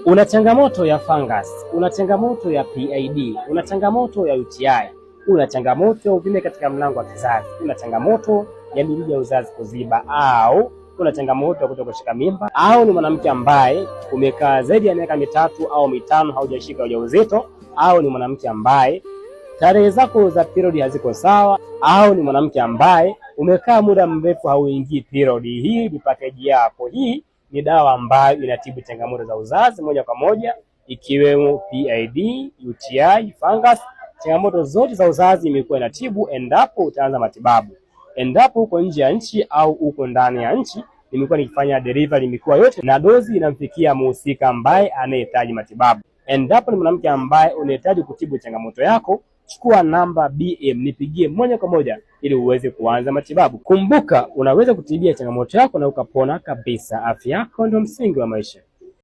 Una changamoto ya fungus, una changamoto ya PID, una changamoto ya UTI, una changamoto ya uvimbe katika mlango wa kizazi, una changamoto ya mirija ya uzazi kuziba, au una changamoto ya kutokushika mimba, au ni mwanamke ambaye umekaa zaidi ya miaka 3 au 5 haujashika ujauzito, au ni mwanamke ambaye tarehe zako za period haziko sawa, au ni mwanamke ambaye umekaa muda mrefu hauingii period. Hii ni package yako. Hii ni dawa ambayo inatibu changamoto za uzazi moja kwa moja, ikiwemo PID, UTI, fungus. Changamoto zote za uzazi imekuwa inatibu endapo utaanza matibabu. Endapo uko nje ya nchi au uko ndani ya nchi, nimekuwa nikifanya delivery mikoa yote na dozi inamfikia muhusika ambaye anayehitaji matibabu. Endapo ni mwanamke ambaye unahitaji kutibu changamoto yako, chukua namba BM nipigie moja kwa moja ili uweze kuanza matibabu. Kumbuka, unaweza kutibia changamoto yako na ukapona kabisa. Afya yako ndio msingi wa maisha.